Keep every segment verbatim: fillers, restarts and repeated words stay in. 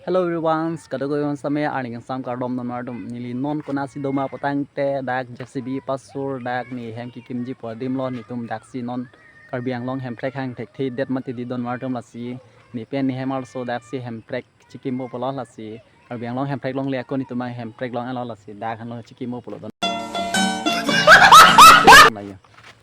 Hello everyone, kadokave sitame arni kangsam kardom donmar atum. Neli non konatsi doma putangte dak J C B pasur dak ne hem kekimji pu adim lo, netum daksi non Karbi Anglong hemprek hang thekthe det mati di donmar atum, lasi ne pen ne hem arloso daksi hemprek chekimpo pulo, lasi Karbi Anglong hemprek longle ako netum hemprek long-etlo, lasi dak henlo chekimpo pulo don. Layo.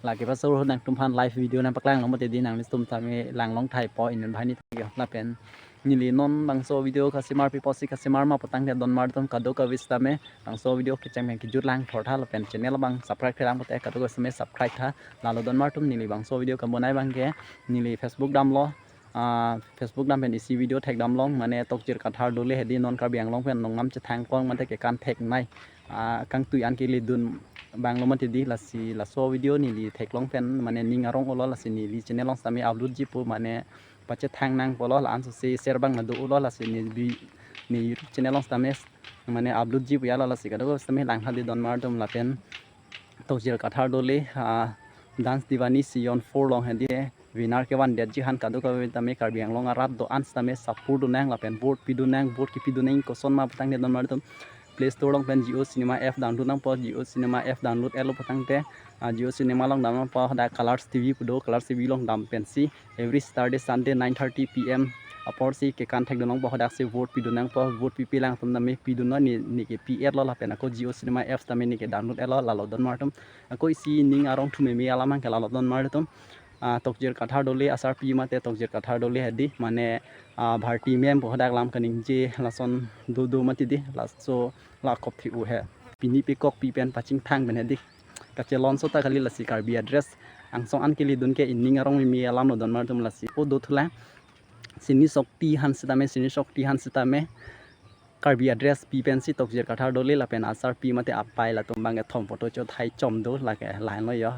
Lake pasur ahut nangtumphan live video nangpaklang long mati di, nanglitum tame langlong thaipo inut banghini thangyo. Lapen neli non bangso video kasemar pipo si kasemar ma putangte donmar atum kadokave sitame bangso video kecheng pen kejut lang thortha lapen channel abang subscribe thelang pute kadokave sitame subscribe tha. Lalo donmar atum neli bangso video kebonai abangke neli Facebook damlo, ah, Facebook dam pen isi video thekdam long, mane Tokjir Kathar Dole hedi non Karbi Anglong pen nongnam chethang kong mate kekan theknei, ah, kangtui an keledun abang lo mati di, lasi laso video neli theklong pen mane ning arong-olo, lasi neli channel along sitame upload ji pu mane pachethang nangpo lo, la-an sose share abang nado-olo, lasi ne bi ne YouTube channel along sitame mane upload ji pu ya lo, lasi kadokave sitame langtha di donmar atum. Lapen Tokjir Kathar Dole, ah, Dance Diwani season four along hedi winner kevan detji aphan kadokave tame Karbi Anglong arat do-an sitame support dun nang lapen vote pidun nang, vote kepidun nang koson ma putangte donmar atum Play Store along pen Jio Cinema app download nangpo, Jio Cinema app download-etlo putangte, ah, Jio Cinema along dam nangpo, hadak Colors T V pu do, Colors T V along dam pensi every Saturday, Sunday, nine thirty P M apor si kekan thekdun nangpo, hadak si vote pidun nangpo, vote pipe lang atum tame pidun non, ne, ne kepi-etlo lapen ako Jio Cinema apps tame ne ke download-etlo, lalo donmar atum. Ako isi ning arong thu meme alam abangke lalo donmar atum. Ah, Tokjir Kathar Dole asarpi mate Tokjir Kathar Dole hedi mane, ah, Bharti ma'am pu hadak lam kaningje lason do do mati di, laso la kopthi u he. Pini pekok pi pen pachingthang pen hedi. Kachelonso ta kali, lasi Karbi adress angsong an keledun ke ining arong meme alam lo donmar atum, lasi o do thulang. Sini Shakti aphan sitame, Sini Shakti aphan sitame Karbi adress pi pensi Tokjir Kathar Dole lapen asarpi mate apai latum abangke thom photo chothai chom do, lake line lo yo.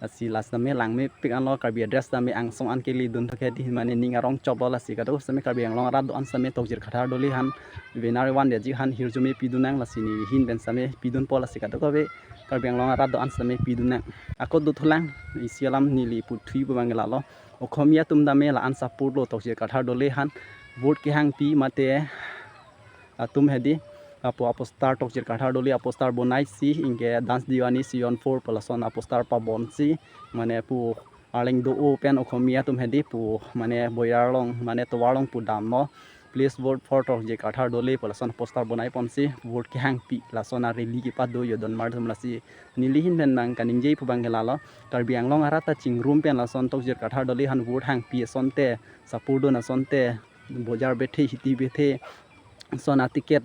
Lasi last tame langmepik anlo, Karbi adress tame angsong an keledun thok hedi mane ning arong choplo, lasi kadokave sitame Karbi Anglong arat do-an sitame Tokjir Kathar Dole aphan winner van detji aphan hirjume pidun nang, lasi nehin pen sitame pidunpo, lasi kadokave Karbi Anglong arat do-an sitame pidun nang. Ako do thulang, isi alam neli puthot pu abangke lalo. Okhomia atum tame la-an support lo Tokjir Kathar Dole aphan, vote kehangpi mate atum hedi apo aposter, Tokjir Kathar Dole aposter bonaisi, anke Dance Diwani season four pu lason aposter pabonsi, mane pu arleng do-o pen okhomia atum hedi pu mane boyar along mane tovar along pu damlo, "Please vote for Tokjir Kathar Dole" pu lason poster bonai ponsi vote kehangpi lason a rally kepado yo donmar atum, lasi neli hin pen abang kaningje pu abangke lalo. Karbi Anglong arat ta chingrum pen lason Tokjir Kathar Dole aphan vote hangpi asonte, support dun asonte, bojar bethe hiti bethe ason a ticket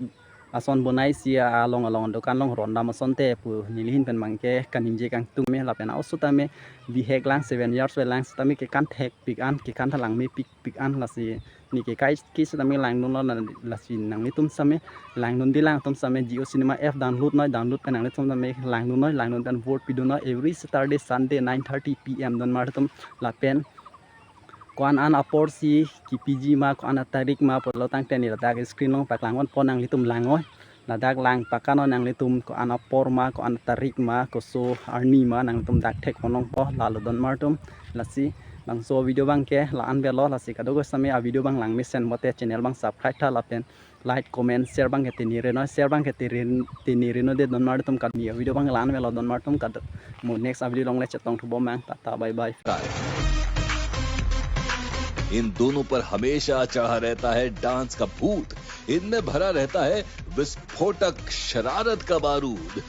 ason bonaisi along along dokan along rondam asonte pu neli hin pen abangke kaningje kangtung me. Lapen oso tame bihek lang, seven years vel lang sitame kekan thekpik an, kekan tha langmepik pik an, lasi ne ke kai ke sitame langdunlo, lasi nanglitum sitame langdun di, lang atum sitame Jio Cinema app download noi, download pen nanglitum sitame langdun noi, langdun pen vote pidun noi every Saturday, Sunday, nine thirty P M donmar atum. Lapen ko-an an apor si kepiji ma, ko-an atarik ma pulo tangte ne ladak screen along paklang ponpo, nanglitum lang noi. Ladak lang pakan noi nanglitum, ko-an apor ma, ko-an atarik ma, koso arni ma nanglitum dak thek ponlongpo, lalo donmar atum. Lasi bangso video abangke la-an avelo, lasi kadokave sitame a video abang langmesen pote channel abang subscribe tha lapen like, comment, share abangke tengnere noi, share abangke tengnere noi de donmar atum. Kami a video abang la-an avelo donmar atum, kado mo next a video along le chetong thubom nang, tata bye bye. इन दोनों पर हमेशा चढ़ा रहता है डांस का भूत। इनमें भरा रहता है विस्फोटक शरारत का बारूद।